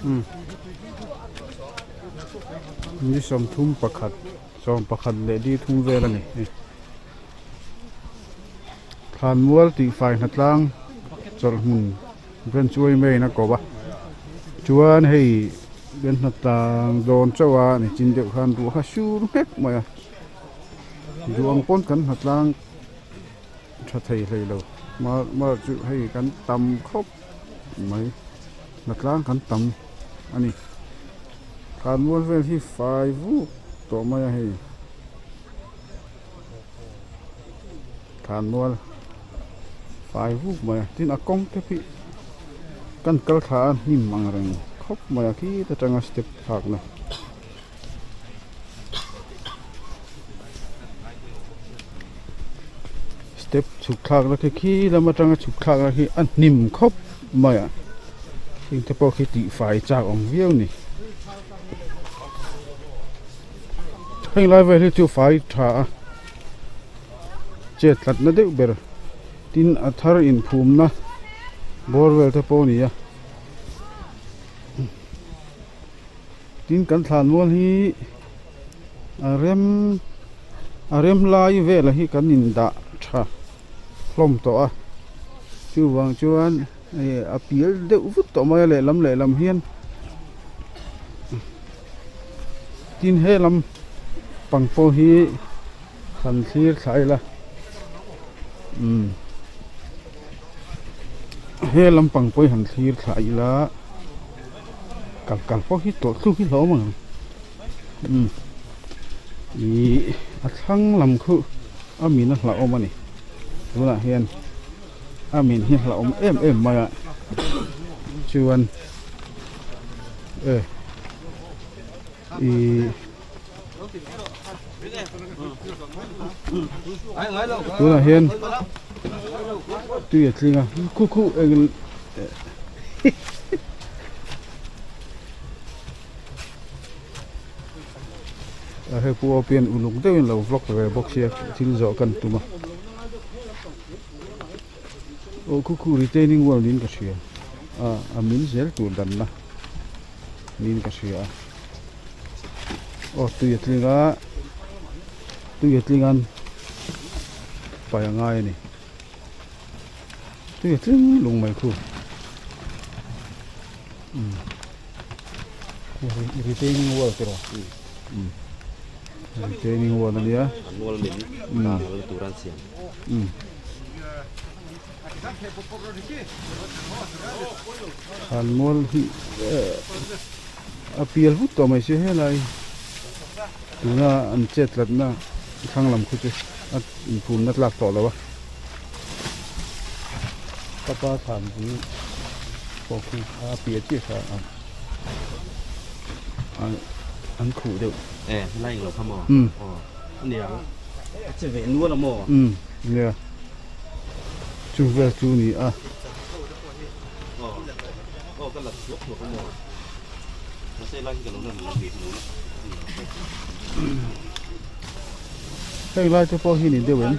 Umm ni sawmthum pakhat sawm pakhat leh di thum vel a ni hei thlanmual tih fai hnatlang chawlh hmun branch uai maiin a ko a chuan hei kan hnatlang dawn chauh a ni chin deuh khan ruah kha sur nghek mai a duh ang pawn kan hnatlang tha thei hlei lo mar chu hei kan tam khawp mai hnatlang kan tam a ni thlanmual vel hi fai vuk tawh mai a hei thlanmual fai vuk mai a tin a kawng te hi kan kal thla a hnim ang reng khawp mai a khi ta tanga step thlak na. Step chhuk thlak na khi khi lam atanga chhuk thlak na khi a hnim khawp mai a heng te pawh khi tih fai chak awm viau a ni heng lai vel hi chu fai tha a chet tlat na deuh ber tin a thar inphum na bawr vel te pawh a ni a. Tin kan thlanmual hi a rem a rem lai velah hi kan in dah tha hlawm tawh a chuvang chuan hei a pial deuh vut tawh mai a lehlam lehlam hian tin helam pang pawh hi han thlir thla ila umm helam pang pawh hi han thlir thla ila. Kal kal pawh hi tawlh thluk hi hlauhawm ang umm ihh a thlang lam khu a min a hlauhawm a ni tunah hian a min hi hlauhawm em em mai a chuan e ihh tunah hian tui a tling a khu khu eng a hei pu aw pian uluk deuhin lo vlog ve bawk sia thil zawh kan tum a aw khu khu retaining wall niin ka hria a a min zel tur danna niin ka hria a. Aw tui a tling a tui a tling an pai a ngai a ni tui a tling lung mai khu umm retaining wall te rawh umm retaining wall a nia umm. Thlanmual hi a pial vut tawh mai si helai tuna an chet tlatna thlang lam khu chu a inphumna tlak tawh lo a ka pa thlan chu pawh khi a piah chiah kha a an khuh deuh e helai englo kha maw umm ania a che ve nual a maw umm nia chu vel chu ni a. Heng lai te pawh hi ni deuh em?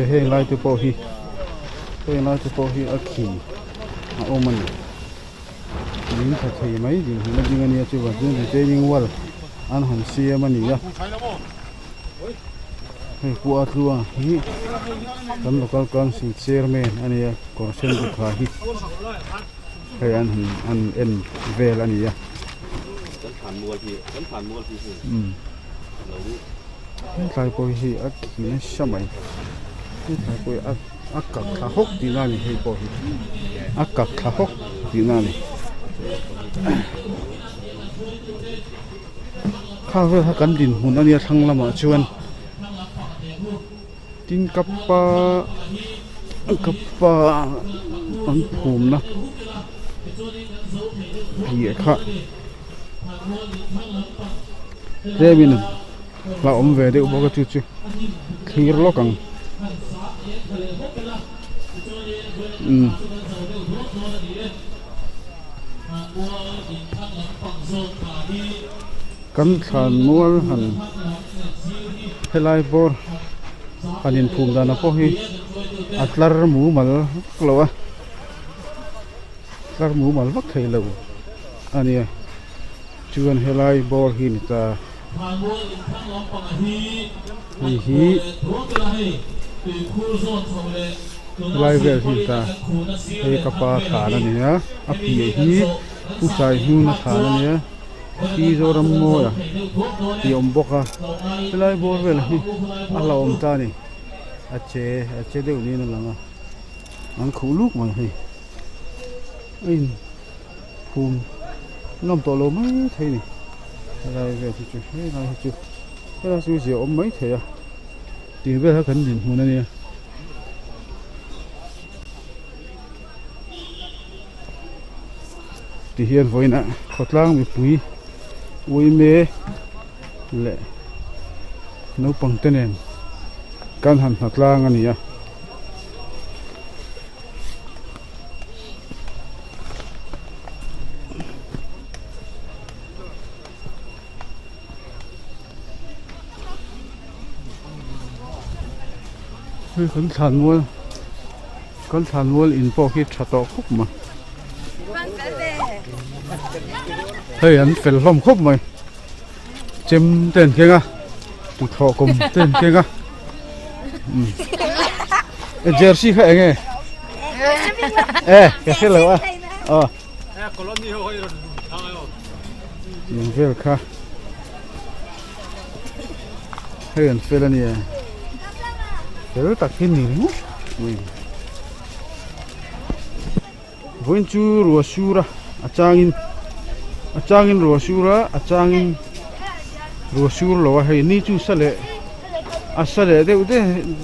Heng lai te pawh hi heng lai te pawh hi a khi a awm a ni min tha thei mai ding hmun a ding a nia chuvang chuan retaining wall an han siam a ni a hei pua tluang hi kan local council chairman a nia kawr sen duk ha hi hei an han an en vel a ni a. Hetlai pawh hi a khi nasa mai hetlai pawh hi a a kak thla hawk tihna a ni hei pawh hi a kak thla hawk tihna a ni kha vel kha kan dinhmun a nia thlang lamah chuan tin ka pa ka pa an phumna piah kha. Tlemin a awm ve deuh bawk a chu chu thlir lawk ang umm. Kan thlan mual han helai bawr han inphum dan ah pawh hi a tlar mumal vak lo a tlar mumal vak thei lo a nia chuan helai bawr hi ni ta. Hei hi helai vel hi ni ta hei ka pa thlan a ni a a piah hi pu Saihnuna thlan a nia. Pi Zorammawia tih a awm bawk a helai bawr vel hi a hlauhawm ta a ni a che a che deuh niin a lang a an khuh luk mai hei a in phum ngam tawh lo mai thei a ni helai vel hi chu helai hi chu helai chu zia awm mai thei a tih vel kha kan dinhmun a nia. Ti hian vawiinah khawtlang mipui uime leh naupang te nen kan han hnatlang a ni a. Hei kan thlanmual kan thlanmual in pawh khi tha tawh khawp mai hei an fel hlawm khawp mai chem te an keng a tuthlawh kawm te an keng a umm jersey kha eng nge e ka hre lo a aw. Tiang vel kha hei an fel a nia fel tak hi ni ringawt mai vawiin chu ruah sur a a changin a changin ruah sur a a changin ruah sur lo a hei ni chu sa leh a sa leh deuh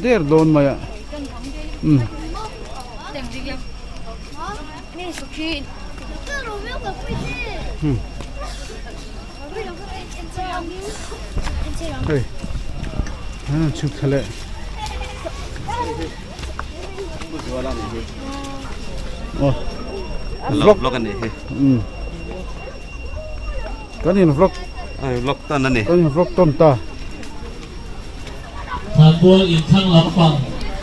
der dawn mai a umm. Hei an chhuk thla leh aw vlog vlog ani hi um kan in vlog ai vlog tan ani kan in vlog tawn ta Thlanmual in thlang lampang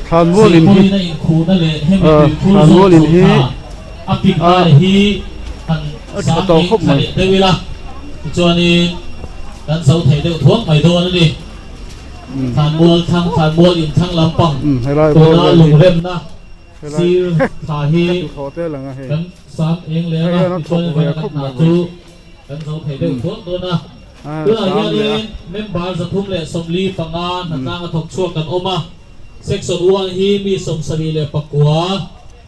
Thlanmual in hi Silpawlin a inkhuna leh hemi ah tuikhur zawng Thlanmual in hi chho tha a pik ah lai hi han a tha sang tawh eng khawp tha mai. leh deuh ila tichuanin kan zo thei deuh thuak mai dawn a ni. Thlanmual thlang Thlanmual in thlang lampang Um helai bawr tuna vel hi lungremna helai sir thla hi ka tuthawh te lang a hei kan sang eng leng hei a hian a thawk tichuanin ve kan khawp hna mai chu Kan zo thei deuh thuak dawn a. Tunah hianin member 345 hnatlanga thawk chhuak kan awm a. Section 1 hi mi 74,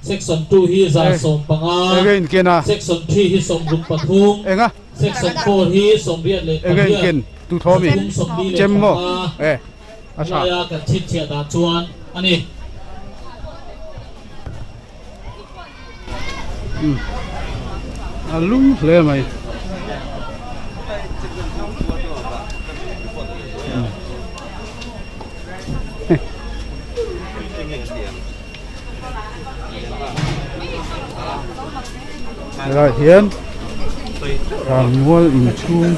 Section 2 hi 115, Section 3 hi 63, Section 4 hi 88, 345 laia kan chhinchhiah dan chuan a ni. A lum hle mai helai hian rangmual inchhung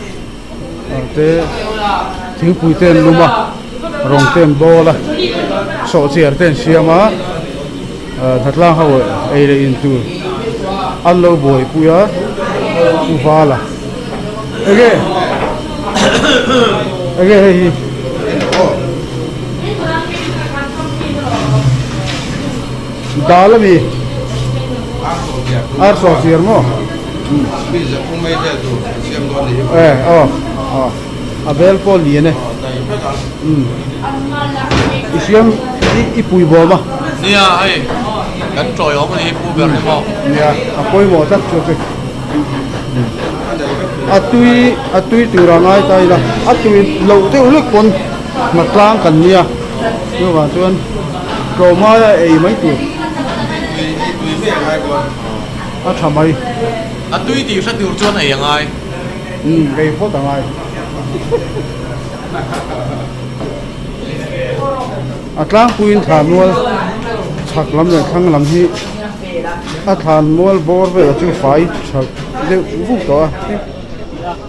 ah te thingpui te an lum a rawng te an bawl a sawhchiar te an siam a. Hnatlang ho ei leh in tur an lo buaipui a u vala enge enge hei hi dal ami ar saw chiar maw e aw aw a bel pawh lian e i siam i pui bawm a. Nia hei kan tawi awm a ni hi pu ber hi maw. Nia a pawimawh tlat chu chu a tui a tui tur a ngai ta ila a tui loh deuh hlek pawn hnatlang kan nia chuvang chuan tlawmaia ei mai tur a tha mai. A tui tih hre tur chuan ei a ngai. Umm ei phawt a ngai. A tlangpuiin thlanmual chhak lam leh thlang lam hi. A thlan mual bawr velah chu fai tha deuh vuk tawh a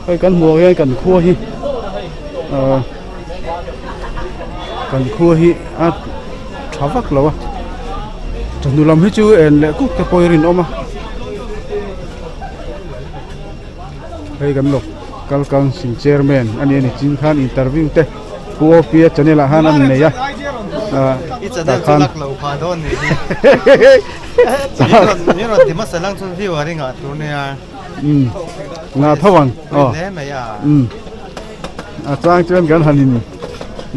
hei kan hmuh ang hian kan khua hi ahh kan khua hi a tha vak lo a chawhnu lam hi chu en leh kuk te pawh hi a rinawm a hei kan lo kal council chairman a ni a ni chin khan interview te Pu Opia channel ah khan an nei a ah tah khan um ngah tho ang aw um a chang chuan kan han in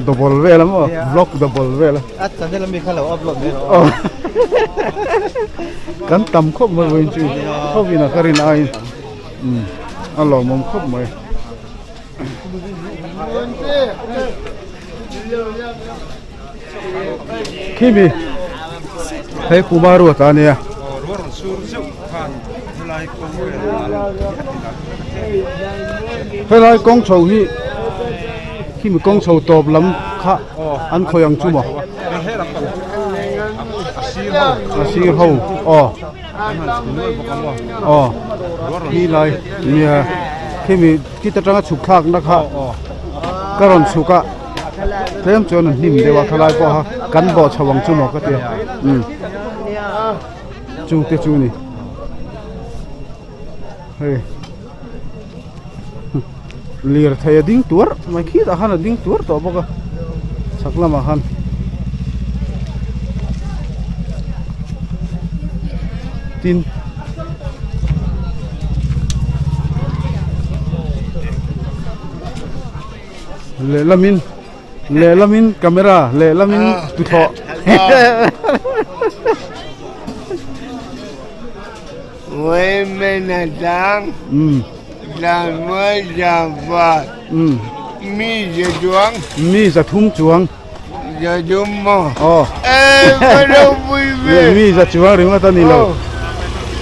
double vel a maw vlog double vel a aw kan tam khawp mai vawiin chu khawin a ka rin aiin um a lawmawm khawp mai. Khimi hei Puma ruat a nia. Helai kawng chho hi khimi kawng chho tawp lam kha an khawi ang chu maw? A sir ho aw. Aw khi lai nia khimi khit atanga chhuk thlak na kha ka rawn chhuk a tlem chuan a hnim deuh a khalai pawh kha kan bawh chho ang chu maw ka tia umm chungte chu a ni hei lirthei a ding tuar mai khitah khan a ding tuar tawh bawk a chhak lamah khan. Tin Lehlamin lehlamin camera lehlamin tuthlawh Mi za thum chuang Aw Mi za chuang ringawt a ni lo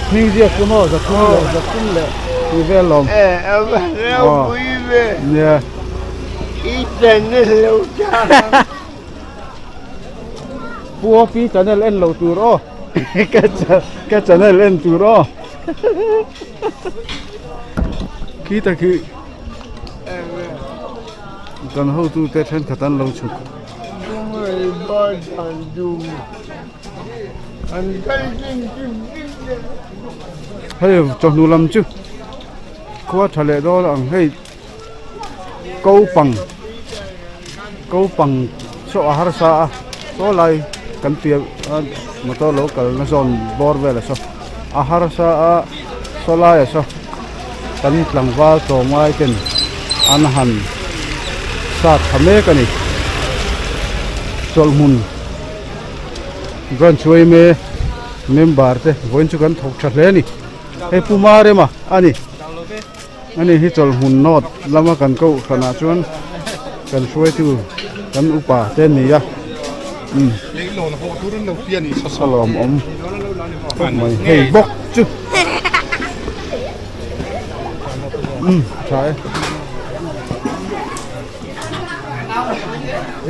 Hming ziak chu maw za thum leh za thum leh tih vel lawm Aw Nia Pu Opi channel en lo tur aw ka channel en tur aw Khita khi kan hotute thenkhat an lo chhuk. Hei chawhnu lam chu khua tha leh dawn ang hei. Ko pang ko pang saw a harsa a saw lai kan piah a motor lo kal na zawn bawr vel a saw a harsa a saw lai a saw kan tlangval tlawmngai ten an han sat tha mek a ni chawlhhmun branch yma member te vawiin chu kan thawk tha hle a ni hei Pu Marema a ni. Ani hi chawlhmun nawt lama kan koh hranah chuan kan hruaitu kan upa te an ni a umm a lawmawm khawp mai hei bawk chu umm tha e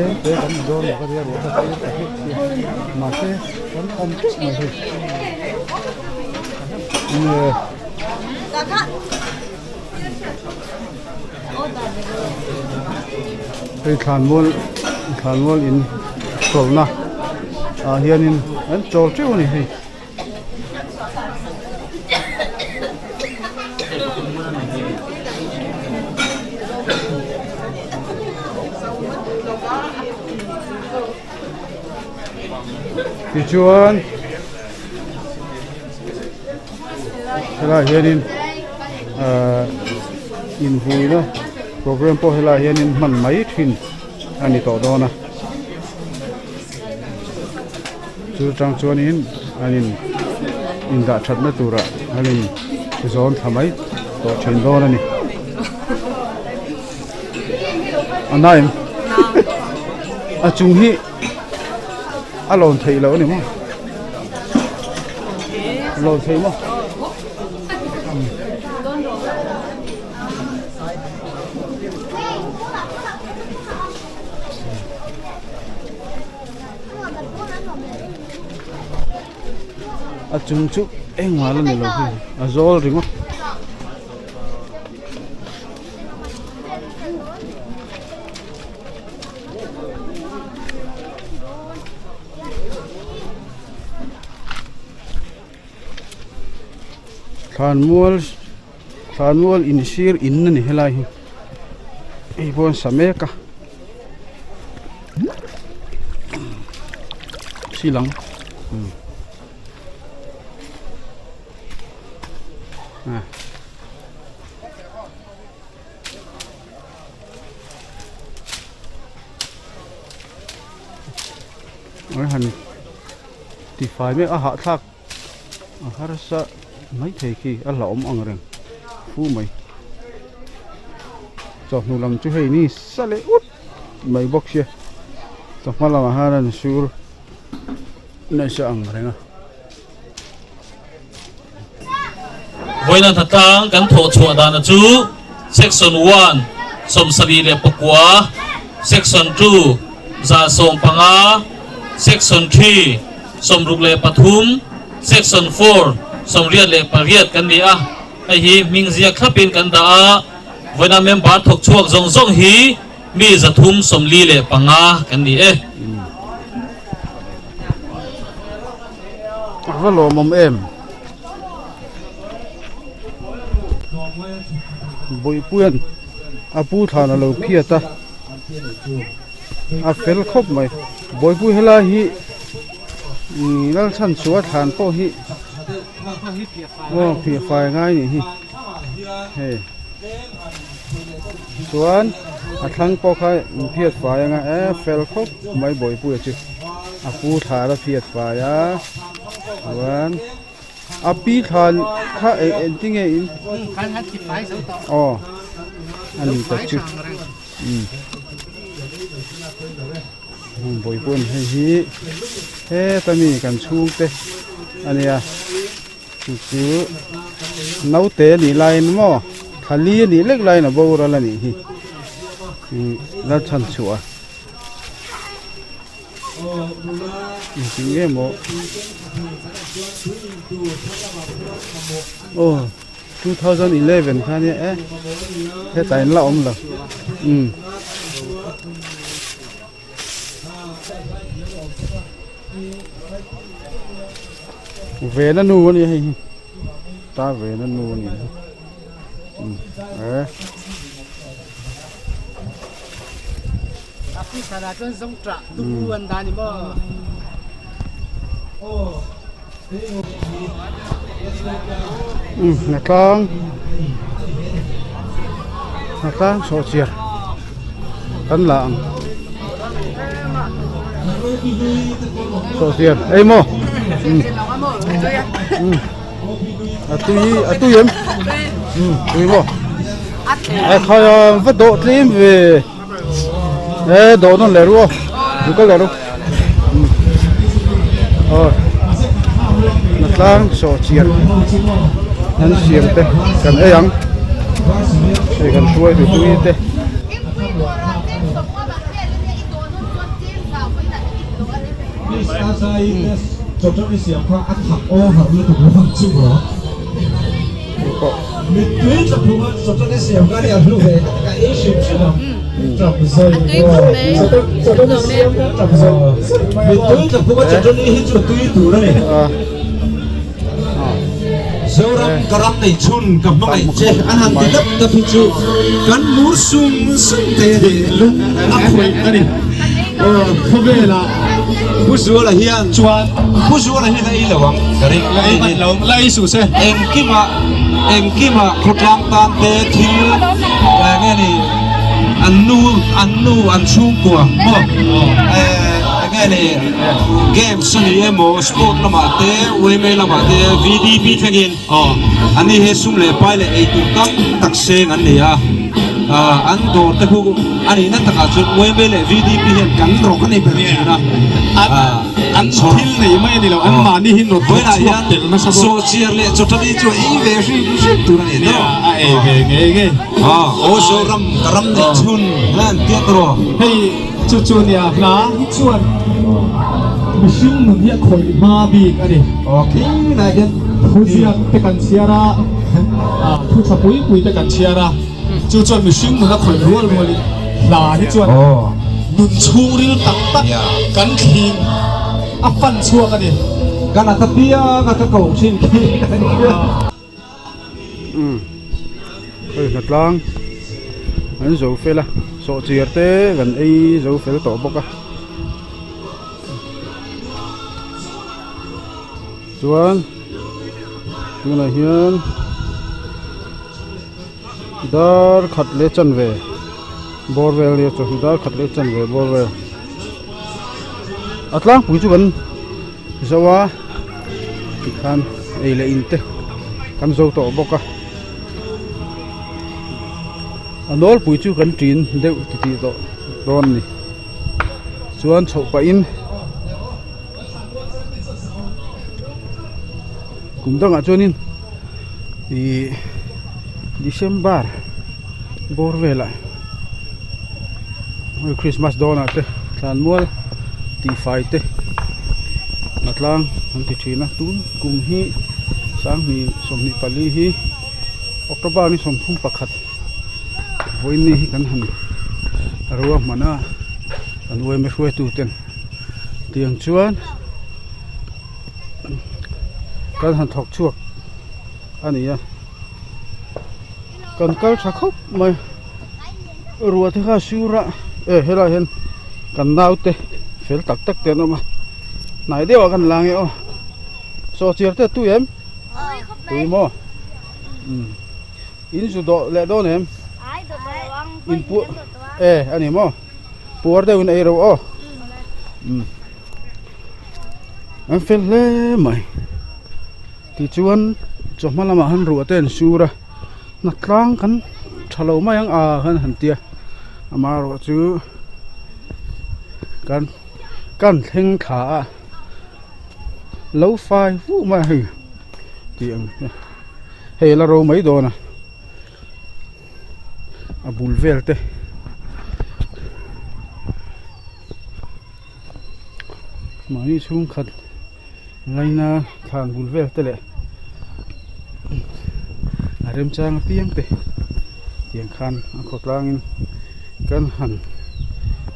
eng te kan dawn lo ka ria ruah kha chu ka hriat chiah mahse kan awm teuh mai hei nge. Hei thlanmual thlanmual in chawlhna ah hianin an chawl teuh a ni hei. Tichuan. Helaiah hianin ahh invuina program pawh helaiah hianin hman mai thin a ni tawh dawn a chu tang chuanin an in indah thatna turah an in zawn thla mai tawh thin dawn a ni a na em a chung hi. A lawn theih loh a ni maw? Lawn theih maw? A chung chu engmah la ni lo hei a zawl ringawt. Thlanmual thlanmual insir in a ni helai hi hei pawh an sa mek a silang umm. An han tifai mek a hahthlak a harsa maithei khi a hlauhawm ang reng fu mai chawhnu lam chu hei ni sa leh ut mai bawk sia chawhma lamah hian an sur nasa ang reng a. Vawiina hnatlang kan thawh chhuah dana chu Section 1 79, Section 2 150, Section 3 63, Section 4 78 kan ni a. Hei hi hming ziak thlapin kan dah a, vawiina member thawk chhuak zawng zawng hi mi 345 kan ni e. A va lawmawm em? Bawihpuia'n a pu thlan a lo phiat a, a fel khawp mai. Bawihpui helai hi Lalchhanchhuah thlan pawh hi aw phiah fai ngai a nih hi hei. Chuan a thlang pawh kha in phiat fai anga e fel khawp mai Bawihpuia chu a pu thlan a phiat fai a chuan a pi thlan kha eng engtinge in aw a ni tak chu umm Bawihpuia'n hei hi heta mi kan chhungte a nia. Chu chu naute a nih laiin maw thla li a nih lek laiin a boral a nih hi ih la chhan chhuah a engtin nge maw aw 2011 kha nia e hetah in la awm lo umm. Vena nu a ni hei hi ta vena nu a ni hi umm e. Umm hnatlang hnatlang sawhchiar kan la ang sawhchiar ei maw umm umm a tui a tui em umm tui maw a khai a va dawh tlem ve e dawh nawn leh ru aw lu kal leh ru aw hnatlang sawhchiar an siam te kan ei ang hei kan hruai tu tui te. Zoram ka ram nei chhun ka hmangaih che an han ti dap dap hi chu kan mur sum sum thei a ni lung a khawih a ni. Aw khawvelah Pu Zuala hian chuan Pu Zuala hian a ei lo ang ka ring la ei lo la ei suh se engkimah engkimah khawtlang tan te thil eng nge ni an nu an nu an chhungkua maw eng nge ni games a ni emaw sport lamah te yma lamah te VDP thlengin an ni hi sum leh pai leh eitur tam tak seng an ni a an dawr te khu a nihna takah chuan yma leh VDP hian kan rawk a ni ber thin a an thil nei mai a ni lo an mahni hi nawt thawk chhuak tel nasa bawk sawhchiar leh chawṭani chu a ei ve hrim hrim tur a ni nia a ei ve ngei ngei aw Zoram ka ram neih chhun hian tiat rawh hei. Chu chu nia hla hi chuan mihring nun hi a khawih hma bik a ni. Thu ziak te kan chhiar a, thu tha pui pui te kan chhiar a, chu chuan mihring nun a khawih rual rual in hla hi chuan nun chhungril tak tak kan thlim a fan chhuak a ni. Kan ata piang a ka ko thin khi. Umm hei hnatlang an zo fel a sawhchiar te kan ei zo fel tawh bawk a chuan tunah hian dar khat leh chanve bawr vel nia chu dar khat leh chanve bawr vel a tlangpui chu kan zo a tikhan ei leh in te kan zo tawh bawk a a nawlpui chu kan ṭin deuh titih tawh dawn a ni chuan chhoh pahin kum dangah chuanin ihh December bawr velah hei Christmas dawnah te thlanmual tihfai te hnatlang an ti thin a tun kum hi sanghnih 24 hi October ni 31 vawiin hi kan han ruahman a kan uaime hruaitu ten tiang chuan kan han thawk chhuak a ni a kan kal tha khawp mai ruah te kha a sur a e helaiah hian kan naute fel tak tak te an awm a hnai deuh ah kan la ang e aw saw chiar te a tui em tui maw umm in zu dawh leh dawn em in pu e a ni maw puar deuh in ei ro aw umm an fel hle mai tichuan chawhma lamah han ruah te an sur a hnatlang kan tha lo mai ang a khan han tia amaherawh chu kan kan thleng thla a lo fai fuh mai a hei tih ang hei a la ro mai dawn a. a bul vel te mahni chhungkhat laina thlan bul vel te leh a remchang apiang te tiang khan a khawtlang in kan han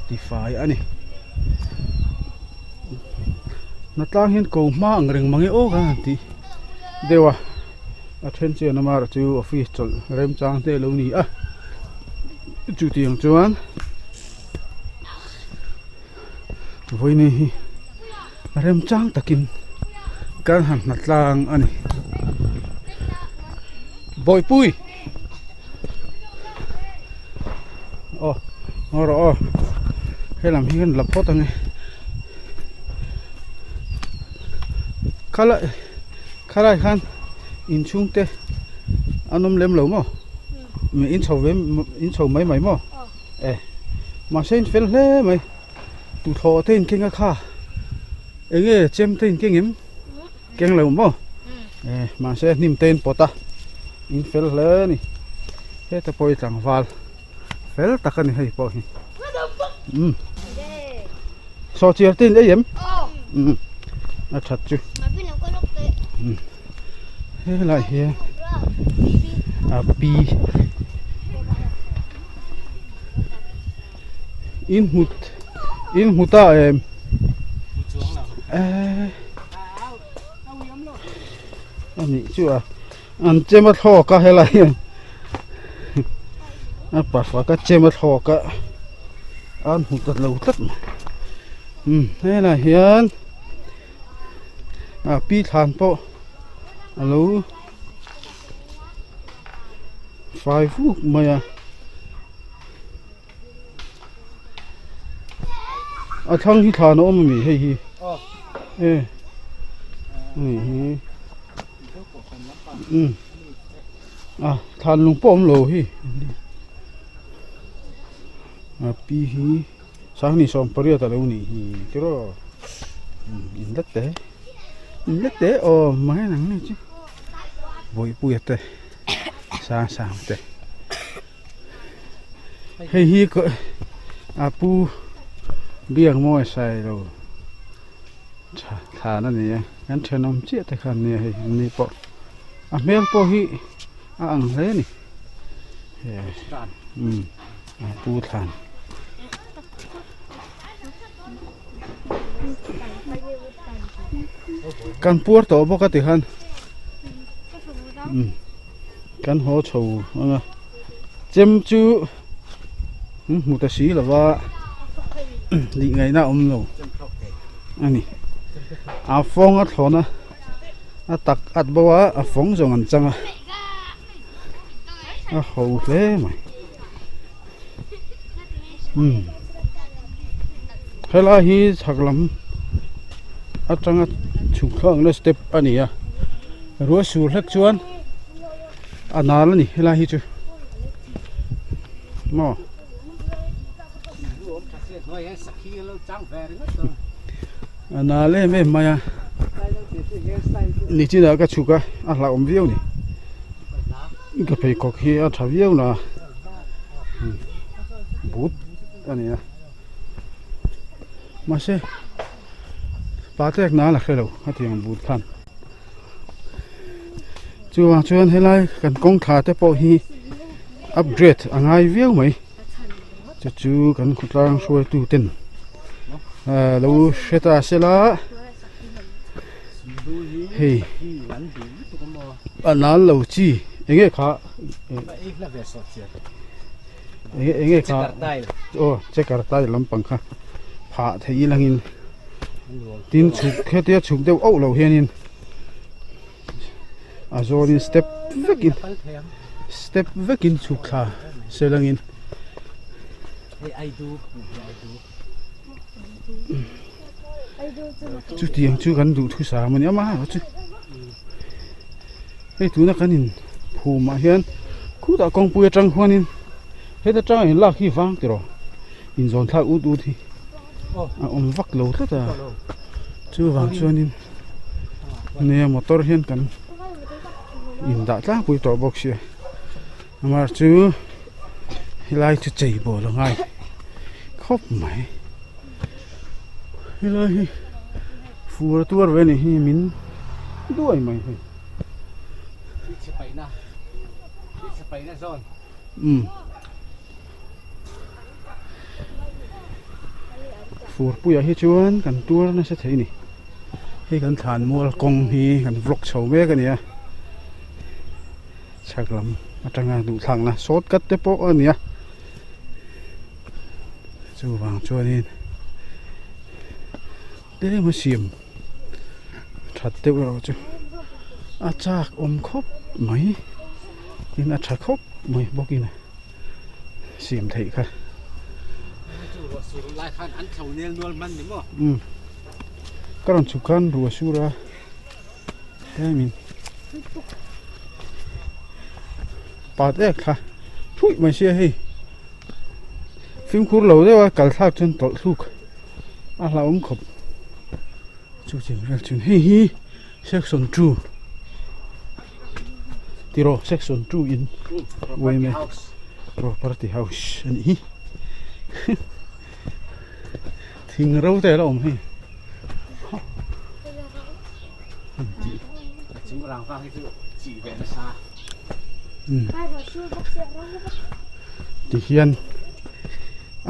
tifai a ni hnatlang hian ko hma ang reng mange aw kan han tih deuh a. A then chian a mar chu office chawlh remchang te a lo ni a chutiang chuan vawiin hi remchang takin kan han hna tlang a ni bawihpui aw ngaw rawh aw helam hi kan la phawt ang e khalai. Khalai khan inchhung te an awm lem lo maw in chho ve in chho mai mai maw e mahse in fel hle mai tuthlawh te in keng a kha eng nge chem te in keng em keng lo maw e mahse hnim te in pawt a in fel hle a ni heta pawh hi tlangval fel tak a ni hei pawh hi umm saw chiar te in ei em umm a that chu umm helai hian a pi in hmut in hmu ta em eh a nih chu a. An chem a thlawk a helai hian a pafa ka chem a thlawk a an hmu ta lo tlat mai umm helai hian a pi thlan pawh a lo fai vuk mai a a thlang hi thlan a awm a mi hei hi e hei hi. Umm a thlan lung pawh a awm lo hi a pi hi sanghnih 18 a lo nih hi tiraw umm in la te in la te aw mai ang ni chu bawihpuia te sang sang te hei hi a pu. Biak mawi sai lo tha thlan a ni a kan thenawm chiah te kha an nia hei an ni pawh a hmel pawh hi a ang hle a ni umm a pu thlan. Kan puar tawh bawk a ti khan umm kan haw chho ang a chem chu hmu ta si lo va lih ngaihna a awm lo a ni a fawng a thlawn a a tak at bo a a fawng zawng an chang a a ho hle mai umm helai hi chhak lam atanga chhuk thlak na step a ni a ruah sur hlek chuan a nal a ni helai hi chu maw a nal em em mai a nichinah ka chhuk a a hlauhawm viau a ni. Ka pheikhawk hi a tha viau na but a ni a mahse pa tek nan a hre lo a ti ang but khan chuvang chuan helai kan kawng thla te pawh hi upgrade a ngai viau mai chu chu kan khawtlang hruaitu ten ah lo hre ta sela. Hei a nal lo chi enge kha enge enge kha aw checker tile lampang kha phah theih ilangin tin chhuk hetia chhuk deuh auh loh hianin a zawnin step vekin step vekin chhuk thla se langin. Chutiang chu kan duh thusam a ni a amaherawhchu chu hei tuna kan in phum ah hian khutah kawngpui atang khuanin heta tanga in lak hi vang tiraw inzawn thlak ut ut hi a awm vak lo tlat a chuvang chuanin nia motor hian kan indah tlangpui tawh bawk sia amaherawhchu chu helai chu chei bawl a ngai khawp mai helai hi fur a tuar ve a nih hi min duai mai hei umm fur puiah hi chuan kan tuar nasa thei a ni hei kan thlan mual kawng hi kan vlog chho mek a ni a. Chhak lam atanga duhthlakna shortcut te pawh a ni a chuvang chuanin tlem a siam that deuh erawh chu a chak awm khawp mai tin a tha khawp mai bawkin siam theih kha umm ka rawn chhuk khan ruah sur a. Tlemin pat ek thla thuih mai sia hei fimkhur lo deuh a kal thlak chuan tawlh thluk a hlauhawm khawp chu cheng vel chuan hei hi section 2 tiraw section 2 in uaime property house a nih hi thing ro te a la awm hei. Tihian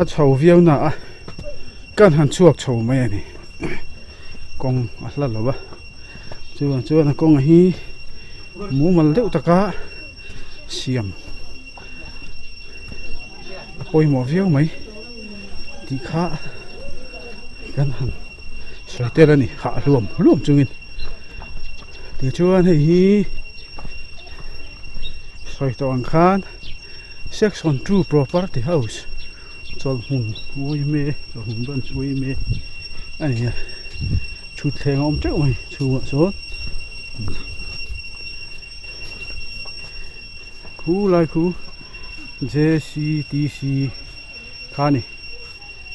a chho viau na a kan han chhuak chho mai a ni kawng a hla lo a chuvang chuan a kawng hi mumal deuh taka siam a pawimawh viau mai tih kha kan han sawi tel a ni hah hluam hluam chungin tichuan hei hi sawi tawh ang khan section 2 property house chawlhhmun uime chawlhhmun branch uime a ni a thutthleng a awm teuh mai chhungah sawn. Khu lai khu J_C_T_C kha a ni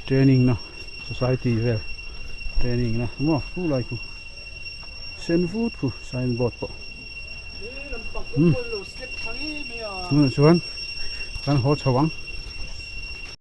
training na society vel training na maw khu lai khu sen vut khu sign board pawh umm tunah chuan kan haw chho ang.